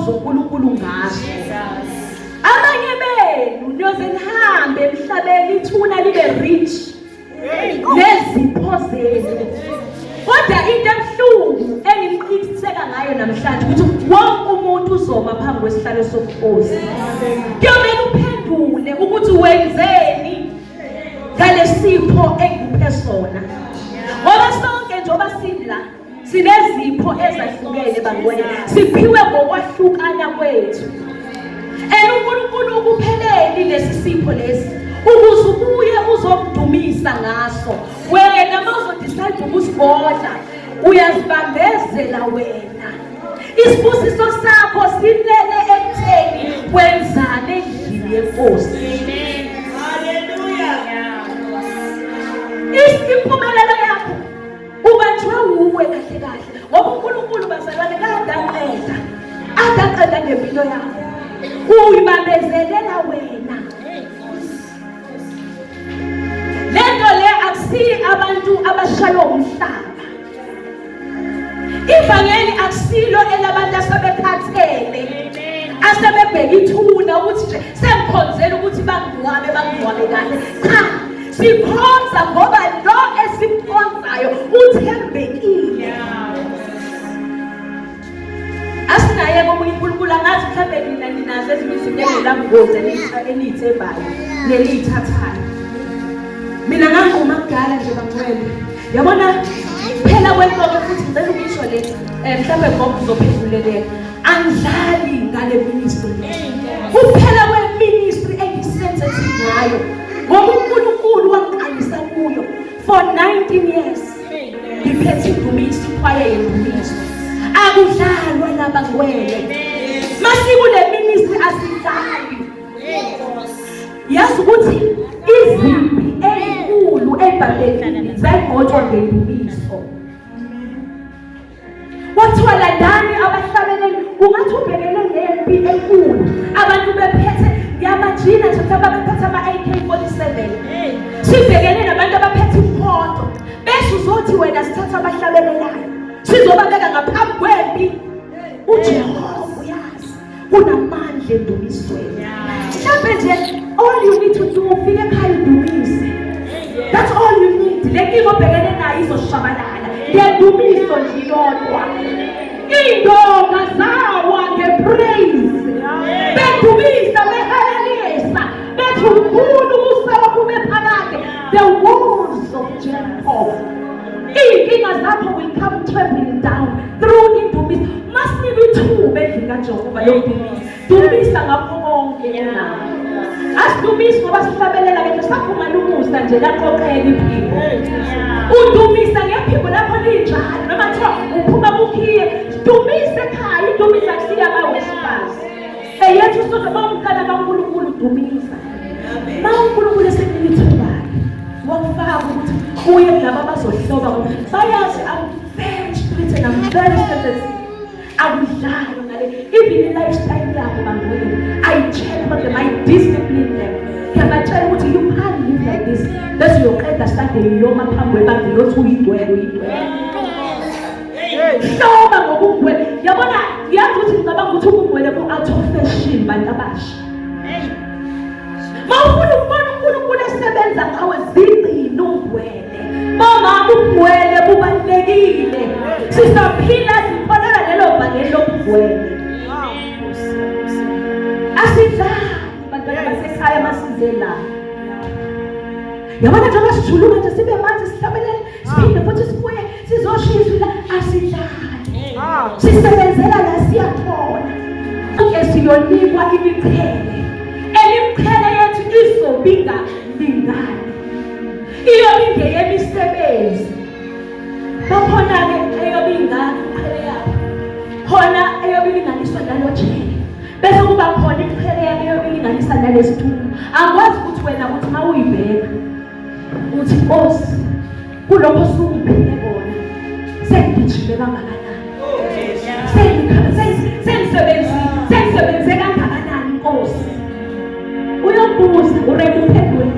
ukhonza uNkulunkulu ngaso. Abanye benu niyoze nihambe emhlabeni ithuna libe rich nezipho zenu. Kodwa into ebuhlungu engimqiniseka ngayo namhlanje ukuthi wonke umuntu uzoma phambi kwesihlalo sobukhosi. Kuyomele uphendule ukuthi wenzeni ngalesipho engikuphe sona. Ngoba sonke njengoba sila Sinezipho ezahlukene bangcwele, siphiwe ngokwahlukana kwethu. And uNkulunkulu ukupheleli lesi sipho lesi ukuze ubuye uzomdumisa ngaso. Wena mawuzodecide ukusigodla uyazibambezela wena. Isibusiso sakho silele ekutheni wenzani endlini yenkosi. Hallelujah. Impumelelo yakho Ubanjwe wuwe kahle kahle ngoba uNkulunkulu bazalwane kade aqeda. Ade aqeda ngempilo yakho. Uyibambezelela wena. Lento le akusi abantu abashaywa umhlaba. Ivangeli akusilo elabantu asebekhathele. Asebebheka ithuna ukuthi nje sengikhonzela ukuthi bangcwabe bangcwabe kahle. Cha, Sikhonza ngoba lo esimkhonzayo uthembekile. Asinaye komunye uNkulunkulu angazi mhlawumbe nina ninazo ezinye izinto engelangozi eniyithembayo neliyithathayo. Mina nganquma kudala nje bangcwele. Yabona phela kwentoke futhi ngicela ukuyisho le mhlawumbe ngoba uzophenduleleka. Angidlali ngale ministry. Kuphela kwe ministry engisensitive ngayo. Ngoba uNkulunkulu wangiqalisa kuyo for 19 years. Ngiphethe indumiso ikhwaya yendumiso. Akudlalwa laba ngwele. Masikule ministry asidlali. Yazi ukuthi izimpi ezinkulu eBhayibhelini zayigqotshwa ngendumiso. Kwathiwa landani abahlabeleli, ungathi ubhekene nempi enkulu, abantu bephethe ngiyamajina nje mhlawumbe abephethe ama-AK-47, sibhekene nabantu abaphethe imkhonto, bese uzothi wena sithatha abahlabelelayo sizobabeka ngaphambi kwempi. UJehova uyazi kunamandla endumisweni. Mhlawumbe nje all you need to do ufike ekhaya udumise. That's all you need. Le nkinga obhekene nayo izoshabalala ngendumiso nje yodwa. Iy'ndonga zawa ngepraise, bedumisa behalalisa bethi mkhulu umusa wakho ube phakade. The walls of Jericho, iy'nkinga zakho will come trembling down through indumiso. Masinikwe ithuba endlini kaJehova yokudumisa. Dumisa ngakho konke onakho. Asidumisi ngoba sihlabelela ke safumana umusa nje laqoqeka iphimbo. Udumisa ngephimbo lakho linjalo noma kuthiwa uphuma kukhiye. Dumisa ekhaya, idumisa kusiya abawesifazi. Eyethu sonke bawumqala kaNkulunkulu dumisa. Ma uNkulunkulu esekunika ithuba wakufaka ukuthi uye kulaba abazohloba bayazi I'm very strict and I'm very sensitive. Akudlalwa ngale even i-lifestyle yabo bangcwele. I check on them, I discipline them. Ngiyabatshela ukuthi you can't live like this. Bese uyoqeda Sunday uyoma phambi kwebandla uyothi uyingcwele uyingcwele. Hloba ngobungcwele. Yabona ngiyazi ukuthi ngicabanga ukuthi ubungcwele bu-out of fashion bantu abasha. Mawufuna ukubona uNkulunkulu esebenza ngawe zigcine ungcwele. Mama ubungcwele bubalulekile. Sisaphila sikholelwa lelo vangeli lobungcwele. Asidlali bantwana basekhaya masize la. Yabona njengoba sijuluka nje sibe manzi sihlabelele siphinde futhi sibuye sizoshiya izwi la asidlali. Sisebenzela la siyathola. Ke siyonikwa imiqhele. Emiqhele yethu izobinga lingani. Iyobe ingeyemisebenzi. Bakhona-ke eyobe ingaka imiqhele yabo. Khona eyobe ilinganiswa nalo jele. Bese kuba khona imiqhele yabo eyobe ilinganisa nalesitulo. Angikwazi ukuthi wena uthi uma uyibheka uthi Nkosi kulokho osungiphile kona sengigijime kangakanani sengisebenze kangakanani Nkosi. Uyobuza urebe uphendule.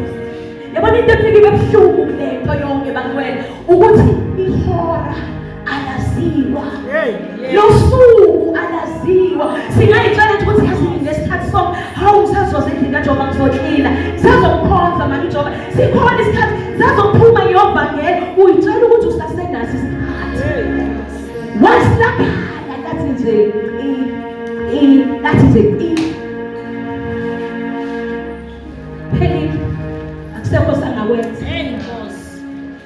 Yabona into efike ibe buhlungu kule nto yonke bangcwele ukuthi ihora alaziwa, losuku alaziwa. Singayi Sikhona isikhathi zazophuma ngiyovangela uyitshela ukuthi usasenaso isikhathi. Wasilakhala lathi nje i lathi nje i phelile akusekho sangakwenza.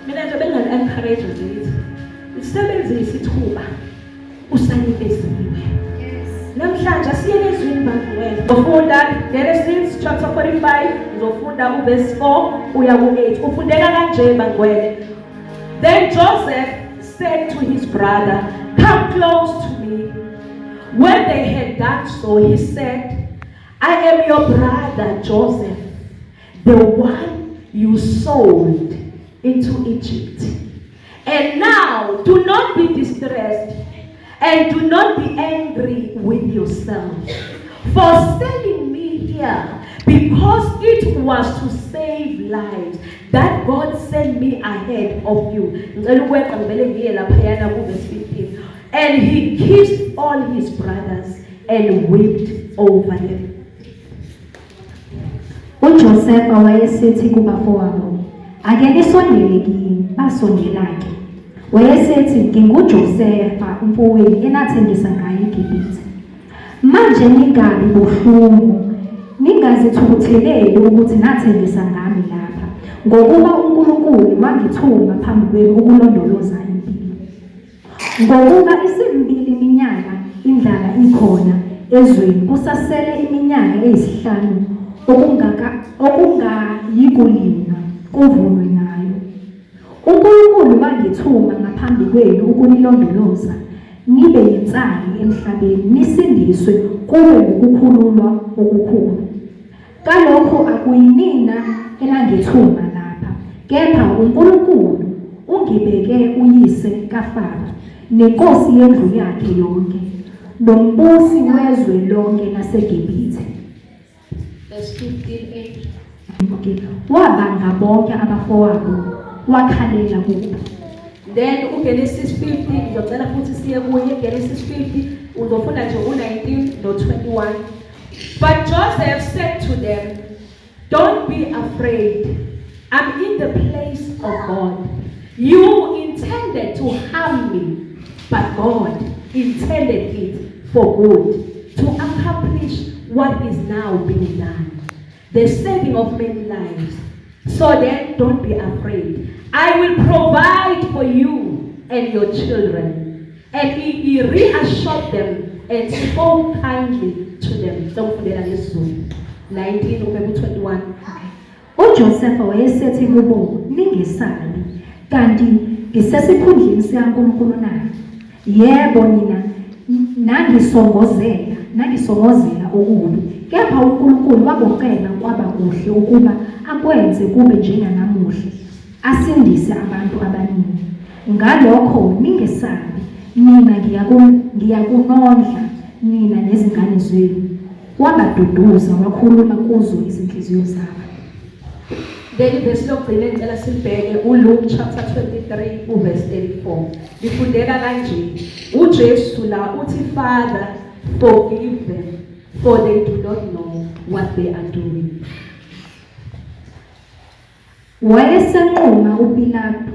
Mina nje bengingali-encourage nje ngithi lisebenzise ithuba usanikeziwe. Namhlanje asiyeke ezwini bangcwele. Ngizofunda Genesis chapter 45, ngizofunda uverse 4 uya ku-8. Ufundeka kanje bangcwele. Then Joseph said to his brother, "Come close to me." When they had done so, he said, "I am your brother Joseph, the one you sold into Egypt. And now do not be distressed and do not be angry with yourself for selling me here, because it was to save lives that God sent me ahead of you." Ngicela ukweqa ngivele ngiye laphayana kuverse 15. And he kissed all his brothers and wept over them. UJosefa wayesethi kubafowabo, "Ake nisondele kimi." Basondela-ke. Wayesethi, "NginguJosefa umfowenu enathengisa ngaye eGibhithe. Manje ningabi buhlungu, ningazithukutheleli ukuthi nathengisa ngami lapha, ngokuba uNkulunkulu wangithuma phambi kwenu ukulondoloza impilo. Ngokuba isimibili iminyaka indlala ikhona ezweni, kusasele iminyaka eyisihlanu okungaka okungayikulinywa kuvunwe ngayo. UNkulunkulu wangithuma ngaphambi kwenu ukunilondoloza nibe yinsali emhlabeni, nisindiswe kube ngukukhululwa okukhulu. Kalokho akuyinina enangithuma lapha, kepha uNkulunkulu ungibeke uyise kaFaro nenkosi yendlu yakhe yonke, nombusi wezwe lonke laseGibhithe." Verse 15. Wabanga bonke abafowabo, wakhalela kubo. Then uGenesis 50, ngizocela futhi siye kuye. Genesis 50, uzofunda nje u19 no21. But Joseph said to them, "Don't be afraid. I'm in the place of God. You intended to harm me, but God intended it for good, to accomplish what is now being done, the saving of many lives. So then, don't be afraid. I will provide for you and your children." And he reassured them and spoke kindly to them. Sokufundela ngesiZulu. 19 ube ku-21. UJosefa wayesethi kubo, "Ningesabi, kanti ngisesikhundleni sikaNkulunkulu na? Yebo, nina nangisongozela okubi, kepha uNkulunkulu wakuceba kwaba kuhle ukuba akwenze kube njenganamuhla, asindise abantu abaningi. Ngalokho ningesabi, mina ngiyakunondla nina nezingane zenu." Wabaduduza, wakhuluma kuzo izinhliziyo zabo. Then ivesi lokugcina engicela silibheke uLuke chapter 23 uverse 34. Lifundeka kanje. UJesu la uthi, "Father, forgive them, for they do not know what they are doing." Wayesenquma uPilato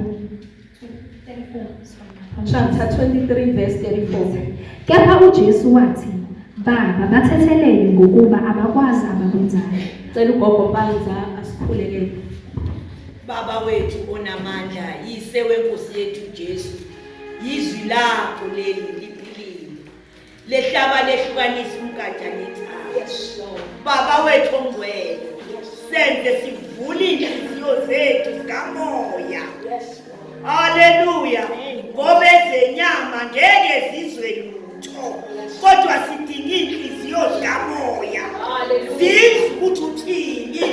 Chapter 23 verse 34. Kepha uJesu wathi, "Baba, bathethelele, ngokuba abakwazi abakwenzayo." Cela ugogo Panza asikhulekele. Baba wethu onamandla, yise wenkosi yethu Jesu, yizwi lakho leli liphilile, lehlaba lehlukanisa umgatsha nethanga. Yes, Lord. Baba wethu ongcwele, senze sivule inhliziyo zethu zikamoya. Yes, Lord. Haleluya, ngoba ezenyama ngeke zizwe lutho, kodwa sidinga inhliziyo zikamoya Hallelujah. zizwe ukuthi uthini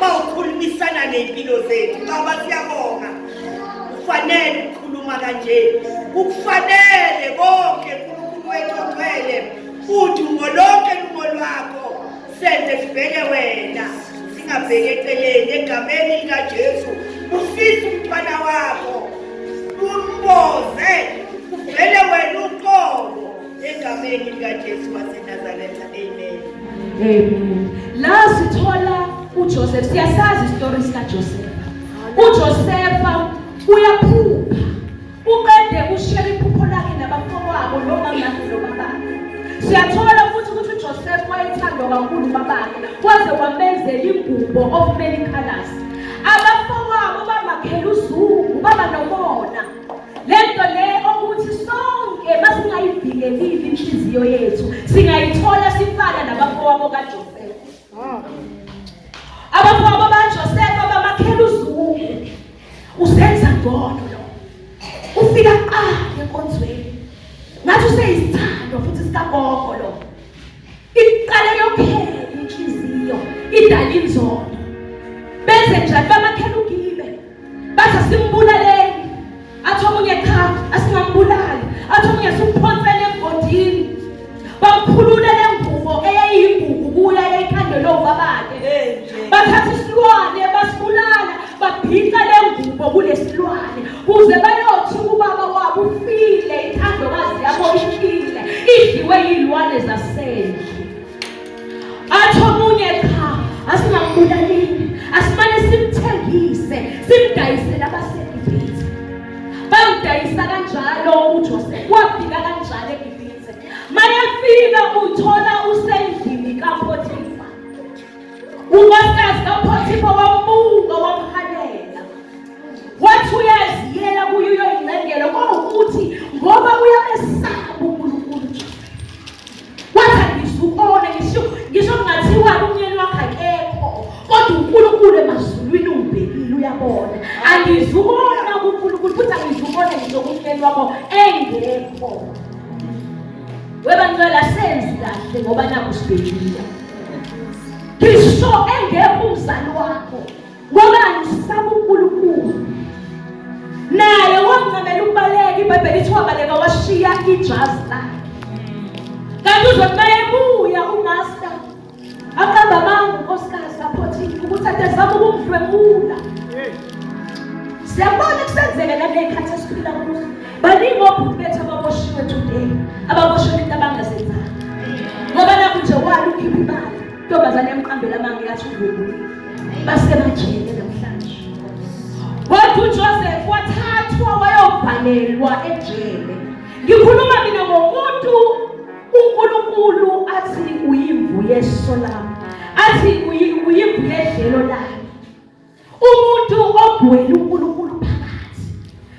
mawukhulumisana ney'mpilo zethu. Baba, siyabonga, ufanele ukukhuluma kanje, kukufanele konke, Nkulunkulu wethu ongcwele, udumo lonke lumo lwakho. Senze sibheke wena, singabheki eceleni, egameni likaJesu. Busisa umntwana wakho, umboze uvele wena uqobo, egameni likaJesu waseNazaretha, amen. Amen. La sithola uJoseph. Siyasazi isitori sikaJoseph. UJosefa uyaphupha uqede ushela iphupho lakhe nabafowabo nomama nobabakhe. Siyathola futhi ukuthi uJoseph wayethandwa kakhulu ubabakhe waze wamenzela ingubo of many colors. Abafowabo bamakhela uzungu baba nomona. Lento le okuthi sonke masingayivikelile inhliziyo yethu singayithola sifana nabafowabo kaJoseph. Abafowabo baJosefa bamakhela uzungu. Uzenza ngcono lo. Ufika kuqala enkonzweni. Ngathi useyisithandwa futhi sikagogo lo. Iqale yokhela inhliziyo, idala inzondo. Benze njani bamakhela ugibe. Bathi asimbulaleni. Athi omunye cha, asingambulali. Athi omunye simphonsele emgodini. Bamkhulule le ngubo eyayiyigugu kuye eyayikhandelwe ubabakhe. Bathatha isilwane basibulala, babhica le ngubo kulesilwane kuze bayothi ubaba wabo ufile, ithandokazi yabo ifile, idliwe yilwane zasendle. Athi omunye cha, asingambulalini, asimane simthengise, simdayisele abaseGibhithe. Bamdayisa kanjalo uJoseph, wafika kanjalo eGibhithe. Mayefika uthola usendlini kaPotifa. Unkosikazi kaPotifa wambuka wamhalela. Wathi uyaziyela kuye uyoyincengela kwawukuthi ngoba uyamesaba uNkulunkulu. Wathi angizukona ngisho ngisho kungathiwa umyeni wakhe akekho kodwa uNkulunkulu emazulwini ungibhekile uyabona. Angizukona kuNkulunkulu futhi angizukona ngisho kumyeni wakho engekho. Webangcwele asenzi kahle ngoba naku sibhekile. Ngisho engekho umzali wakho ngoba angisaba uNkulunkulu. Naye wancamela ukubaleka iBhayibheli ithi wabaleka washiya ijazi lakhe. Kanti uzothi mayebuya umaster aqamba amanga unkosikazi aphothile ukuthi ade zama ukumdlwengula. Siyabona kusenzeka naley'khathi esiphila kuzo. Baningi obhuti bethu ababoshiwe today, ababoshelwe into abangazenzanga. Ngoba nakhu nje wala ukhipha imali, intombazane yamqambela amanga yathi udlwengulile. Basemajele namhlanje. Kodwa uJoseph wathathwa wayobhalelwa ejele. Ngikhuluma mina ngomuntu uNkulunkulu athi uyimvu yeso lami, athi uyimvu yedlelo lami. Umuntu ogcwele uNkulunkulu phakathi.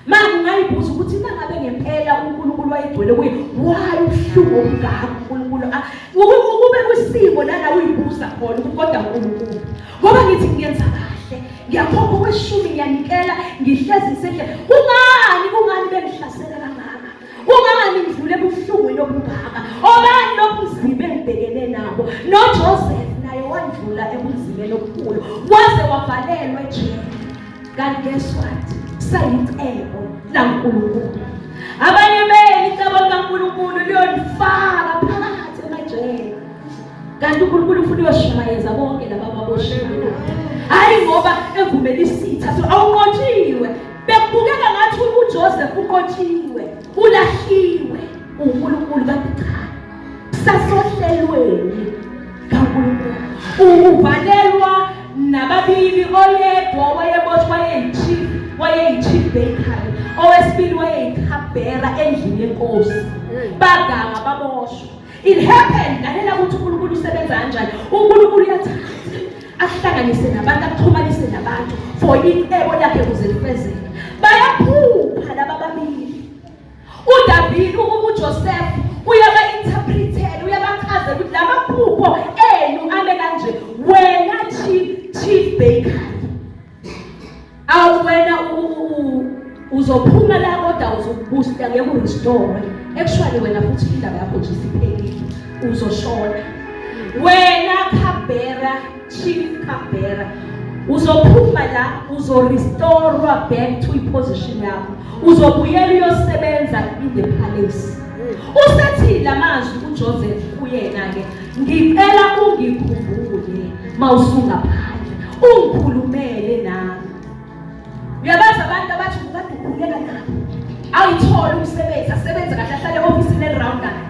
Manje ungayibuza ukuthi nangabe ngempela uNkulunkulu wayegcwele kuye, why ubuhlungu obungaka uNkulunkulu? Ukube kwisimo lana uyibuza khona ukuthi kodwa uNkulunkulu. Ngoba ngithi ngiyenza kahle, ngiyakhokha okweshumi ngiyanikela, ngihlezi ngisehle. Kungani kungani bengihlasela kangaka? Kungani ngidlule ebuhlungwini obungaka? Obani lobunzima engibhekene nabo? NoJoseph naye wandlula ebunzimeni obukhulu, waze wavalelwa ejele. Kanti guess what? Sayicebo laNkulunkulu. Abanye benu icebo likaNkulunkulu liyonifaka phakathi emajele. Kanti uNkulunkulu ufuna uyoshumayeza bonke laba ababoshiwe. Hayi ngoba evumela isitha, so awunqotshiwe. Bekubukeka ngathi uJoseph uqotshiwe, ulahliwe uNkulunkulu kanti cha. Sasohlelweni kaNkulunkulu. Uvalelwa nababili oyedwa wayeboshwa wayeyi-chief wayeyi-chief bakery owesibili wayeyi-cupbearer endlini yenkosi baganga baboshwa It happened. Lalela ukuthi uNkulunkulu usebenza kanjani. uNkulunkulu uyathatha ahlanganise nabantu axhumanise nabantu for icebo lakhe kuze lifezeke. Bayaphupha laba babili. uDavid uJoseph uyaba-interpretela uyabachazela ukuthi la maphupho enu ame kanje wena chief chief baker Awu wena uzophuma la kodwa uzobusta ngeke urestore. Actually wena futhi indaba yakho nje isiphelile. Uzoshona. Wena Khabera, Chief Khabera, uzophuma la uzorestorwa back to iposition yakho. Uzobuyela uyosebenza in the palace. Usethi lamazwi uJoseph kuyena ke ngicela ungikhumbule mawusungaphandle ungikhulumele nami uyabazi abantu abathi ukade ukhuleka nabo awuthole umsebenzi asebenze kahle ahlale e-ofisini elirawundayo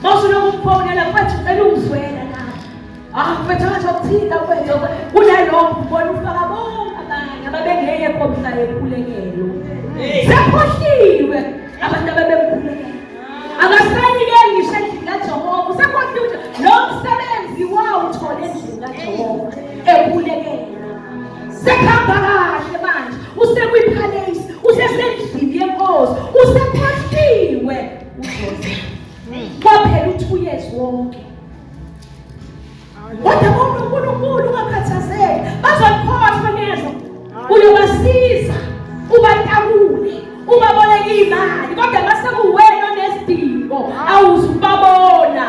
mawusuloku umfonela mfethu ucela ungizwela nami ah mfethu angathi wakuthinta mfethu kunalokho ubona ufaka bonke abanye ababe Babengekho mhla ekhulekelo. Sekhohliwe abantu ababemkhulekela. Akasanikeli ngisho endlini kaJehova. Usekhohliwe ukuthi lo msebenzi wawuthole endlini kaJehova ekhulekela. Sekuhamba kahle manje. Usekwipalace, usesendlini yenkosi, usekhohliwe uJoseph. Kwaphela u2 years wonke. Kodwa bona uNkulunkulu ungakhathazeki, bazolikhohlwa ngezwa. Uyobasiza, ubatakule, ubaboleke imali, kodwa mase kuwena onesidingo awuzukubabona.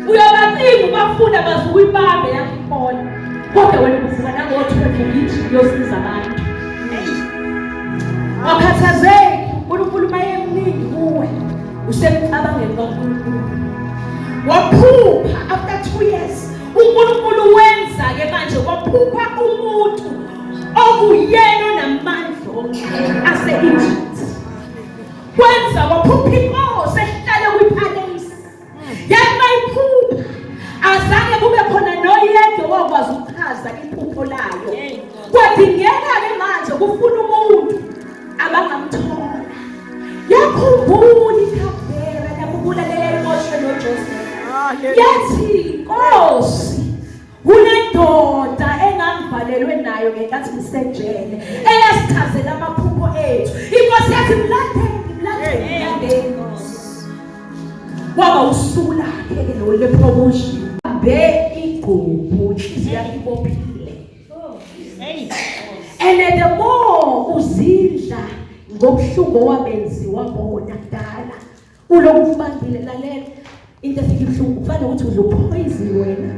Uyobacinga ubafuna baze uyibambe yakho ifoni. Kodwa wena ubuvuka nango-12 ugijima uyosiza abantu. Ungakhathazeki, uNkulunkulu mayemningi kuwe. Usemcabangeni kaNkulunkulu. Waphupha after 2 years uNkulunkulu wenza ke manje waphupha umuntu okuyena onamandla onke ase-Egypt. Kwenza waphupha inkosi ehlale kwipalace. Yathi mayiphupha azange kube khona noyedwa owakwazi ukuchaza iphupho layo. Kwadingeka-ke manje kufuna umuntu abangamthola. Yakhumbula ikhabhera yakhumbula leyayimoshwe noJoseph. Yathi Nkosi kunendoda engangivalelwe nayo ngenkathi ngisejele eyasichazela amaphupho ethu. Inkosi yathi mlandeni, mlandeni, mlandeni. Kwaba usuku lakhe ke lo le-promotion. Be igquphu inhliziyo yakhe ibophile. And the more uzindla ngobuhlungu owabenziwa bona kudala ulokhu ubambile lalela into efika ibuhlungu kufana ukuthi udla upoison wena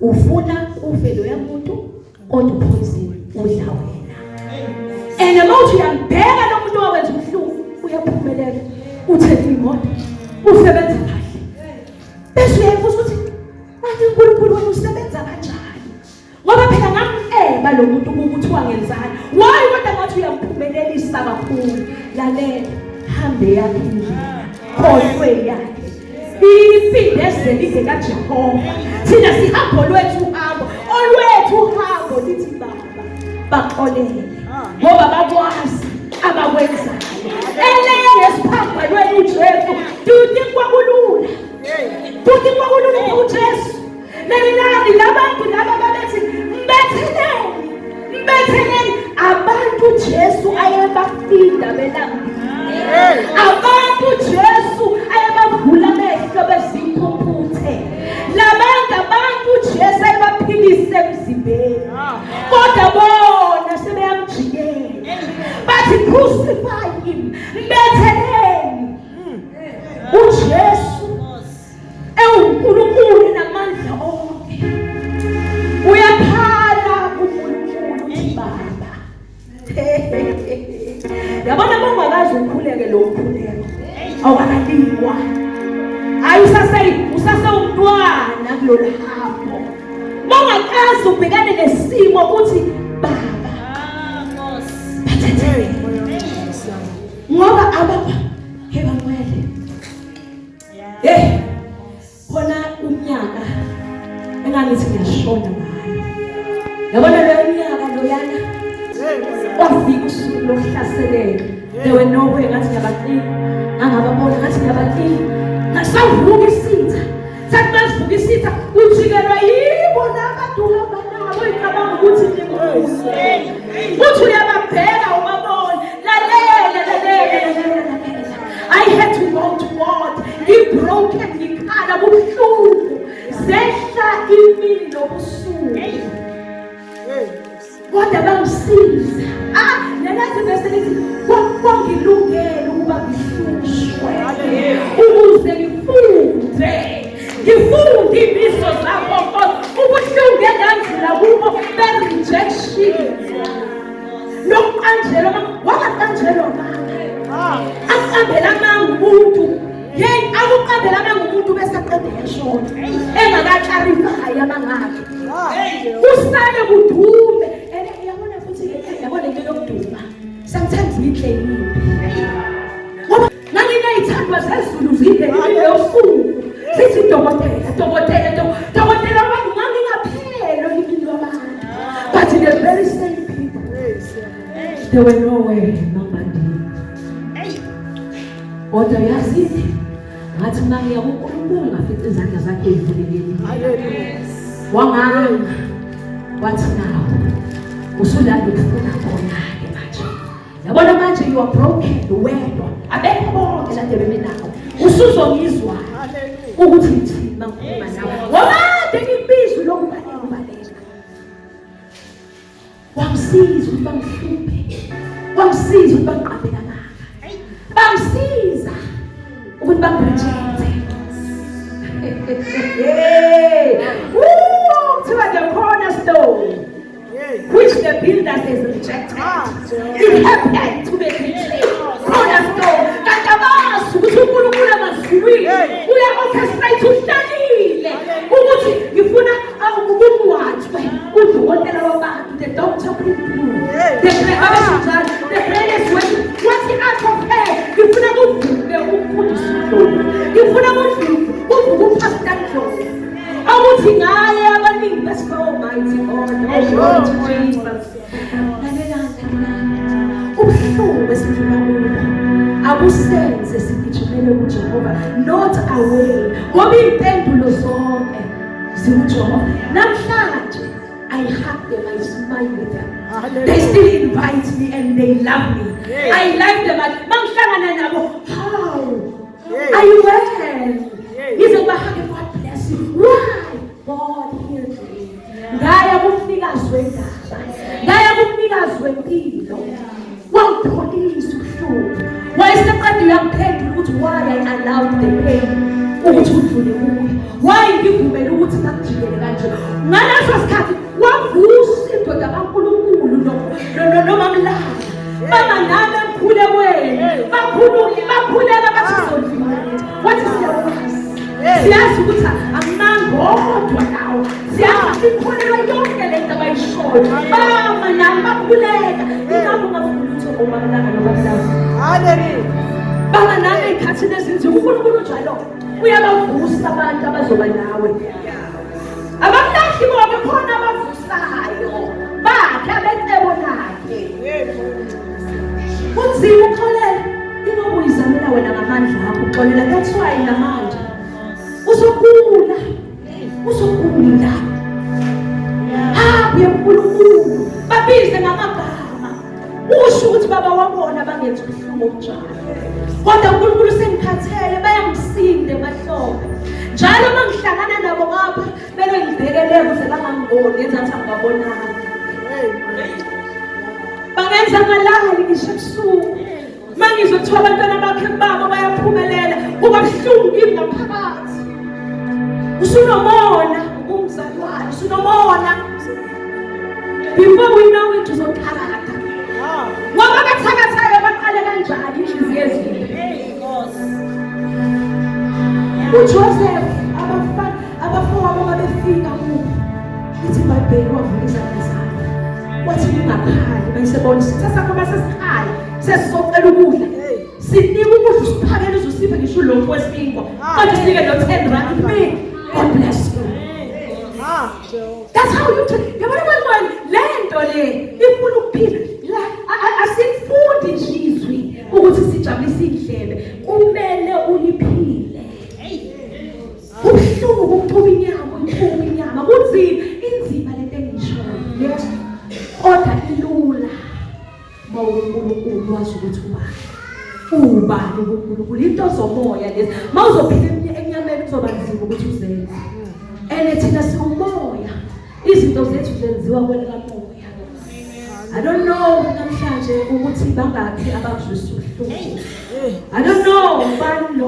ufuna ufe loya muntu kodwa upoison udla wena and uma uthi uyambheka lo muntu owenza ubuhlungu uyaphumelela uthethe imoto usebenza kahle bese uyayibuza ukuthi kanti uNkulunkulu wena usebenza kanjani ngoba phela ngamceba lo muntu ukuthi wangenzani why kodwa ngathi uyamphumelelisa kakhulu lalela hambe yakhe indlela khohlwe yakhe impindezelo ingekaJehova thina sihambo lwethu uhambo olwethu uhambo lithi baba baxolele ngoba bakwazi abakwenzayo eleye ngesiphambanweni uJesu do you think kwakulula do you think kwakulula uJesu Lalelani labantu laba babethi mbetheleni mbetheleni abantu Jesu ayebafida belambile abantu Jesu ayebavula amehlo bezimpumputhe labantu abantu Jesu ayebaphilise emzimbeni kodwa bona sebeyamjikela bathi crucify him mbetheleni uJesu ewuNkulunkulu namandla onke uyakhala kuNkulunkulu uthi baba yabona uma ungakaze ukhuleke lo mkhuleko awukakaliwa hayi usase usasewumntwana kulolu hambo uma ungakaze ubhekane nesimo uthi baba bathathele ngoba ababa hebangcwele Hey, khona unyaka engangithi ngiyashona ngayo. Yabona lo nyaka loyana wafika usuku lokuhlaseleka. There were no way ngathi ngiyabaqina. Ngangababona ngathi ngiyabaqina. Ngasavuka isitha. Sathi masivuka isitha ujikelwa yibo labantu uhamba nabo icabanga ukuthi ngimuhle. Uthi uyababheka ubabona. Lalela, lalela, lalela, lalela. I had to go to God. Ngibroken, ngikhala kubuhlungu. Zehla imini nobusuku. Kodwa bangisiza. Ah, nalazi verse lithi kwangilungela ukuba ngihlushwe. Ukuze ngifunde. Ngifunde imiso zakho Nkosi. Ubuhlungu engangidlula kubo be-rejection. Nokuqanjelwa wangaqanjelwa amanga. Akuqambela amanga umuntu. Hey, akuqambela amanga umuntu bese aqede yashona. Engakaclarify amanga akhe. Kusale kudume. And uyabona futhi yabona into yokuduma. Sometimes inhle yimbi. Ngoba ngangineyithandwa zezulu zibhekile yosuku. Sithi dokotela, dokotela, dokotela abantu ngangingapheli olimini lwabantu. But the There were no way mangibandile. Kodwa yazini, ngathi uma ngiya kuNkulunkulu ngafica izandla zakhe zivulekile. Wanganga wathi, "Nawo usulanda ukufuna khona-ke manje. Yabona manje, you are broken wedwa, abekho bonke kade bebenakho. Usuzongizwa ukuthi ngithini uma ngikhuluma nawe, ngoba kade ngikubizwa lokubaleka ubaleka." Wangisiza ukuthi bangihluphe, wangisiza ukuthi bangiqambele amanga, bangisiza ukuthi bangirejecte. Kuthiwa the cornerstone which the builders has rejected, it happened to be the chief cornerstone. Kanti abazi ukuthi uNkulunkulu emazulwini uya-orchestrate, uhlalile ukuthi ngifuna ukungcwatshwe udokotela wabantu, the doctor Phumphulu, the babesho njalo, the greatest worship. Wathi out of her ngifuna kuvuke umfundisi uNdlovu, ngifuna kuvuke upastor Ndlovu, ukuthi ngaye abaningi besifa. Almighty God, oh glory to Jesus. Lalelani, lalelani, ubuhlungu esidlula kubo akusenze sigijimele kuJehova, not away, ngoba iy'mpendulo zonke zikuJehova. Namhlanje I hug them, I smile with them. They still invite me and they love me. I like them. Mangihlangana nabo, "How are you well?" Ngize ngibahage, "God bless you." Why? God healed me. Ngaya kumnikazi wendaba. Ngaya kumnikazi wempilo. Wangipholisa ubuhlungu. Wayeseqeda uyangiphendula ukuthi why I allowed the pain ukuthi udlule kuyo. Why ngivumele ukuthi bakujikele kanje. Ngaleso sikhathi wavusa indoda kaNkulunkulu noMamlanga. Baba nami emkhulekweni. Bakhuluma, bakhuleka, bathi sizodlula. Wathi siyakwazi. Siyazi ukuthi amangodwa nawo. Siyazi, sikholelwa yonke lento abayishoyo. Bama nami bakhuleka. Ingakho ungafuni lutho ngoMamlanga noMamlanga. Hallelujah. Baba nami ey'khathini ezinzima, uNkulunkulu njalo uyabavusa abantu abazoba nawe. Abakulahli bonke, khona abavusayo bakhe, abecebo lakhe. Kunzima ukuxolela, ingoba uyizamela wena ngamandla akho ukuxolela. That's why namanje uzogula, uzogula. Hamba uye kuNkulunkulu, babize ngamagama, usho ukuthi, "Baba, wabona bangenza ubuhlungu obunjalo, kodwa uNkulunkulu sengikhathele, bayangisinda emahlombe njalo uma ngihlangana nabo ngapha, beke ngibhekele ukuze bangangiboni, ngenza ngathi angibabonanga. Bangenza ngalali ngisho ebusuku. Uma ngizwe kuthiwa abantwana bakhe babo bayaphumelela, kuba buhlungu kimi ngaphakathi." Usunomona umzalwane, usunomona. Before we know it, uzothakatha, ngoba abathakathayo baqale kanjani? Inhliziyo ezimbi. UJoseph, abafana, abafowabo babefika kubo, ithi iBhayibheli wavula izandla zakhe wathi, "Ningakhali." Bayisebona isitha sakho basesikhala, sesizocela ukudla, sinika ukudla, usiphakele, uzusiphe ngisho ulokhu wesinkwa, kodwa sinike no-10 rand. Me, God bless you. That's how you do. Yabona bantwana, le nto le ifuna ukuphila. La asifundi nje izwi ukuthi sijabulise indlebe. Kumele uliphile. Kubuhlungu ukuxuba inyama, uyixuba inyama. Kunzima, inzima lento engishoyo. Yes. Kodwa ilula. MawuNkulunkulu wazi ukuthi ubani. Ubani uNkulunkulu? Into zomoya lezi. Mawuzophila enyameni kuzoba nzima ukuthi uzenze. Ene thina siwumoya. Izinto zethu zenziwa kwelikamoya. I don't know namhlanje ukuthi bangakhi abakuzwisa ubuhlungu. I don't know ubani lo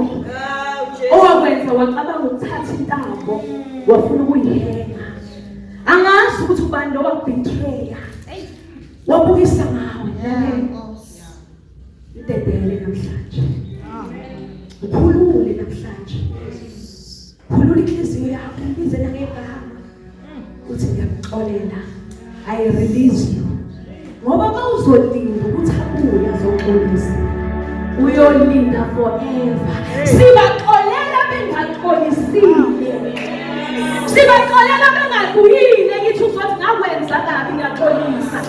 owakwenza wacabanga ukuthatha intambo wafuna ukuyihenga. Angazi ukuthi ubani lo wakubetreya. Wabukisa ngawe. Lalela. Idedele namhlanje. Ukhulule namhlanje. Khulula inhliziyo yakho, ubize ngegama. Uthi, "Ngiyakuxolela. I release you." Ngoba mawuzolinda ukuthi abuye azoxolisa, uyolinda forever. Sibaxolela bengaxolisile. Sibaxolela bengabuyile, ngithi uzothi ngakwenza kabi, ngiyaxolisa.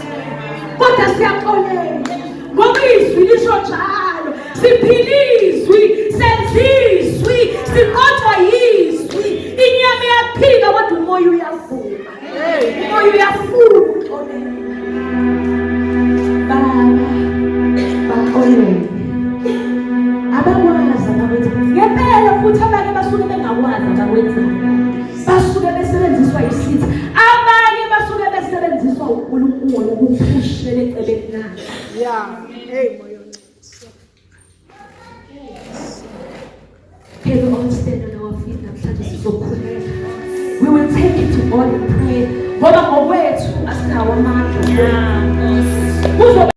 Kodwa siyaxolela. Siqothwa yizwi. Inyama iyaphika kodwa umoya uyavuma. Umoya uyafuna ukuxolela. Baba, baxolele. Abakwazi abakwenza. Ngempela futhi abanye basuke bengakwazi abakwenzayo. Basuke besebenziswa yisitha. Abanye basuke besebenziswa uNkulunkulu ukuphushela ecebeni lakhe. Yeah. Hey moya. Can we all stand on our feet namhlanje sizokhuleka. We will take it to God in prayer. Ngoba ngokwethu asinawo amandla.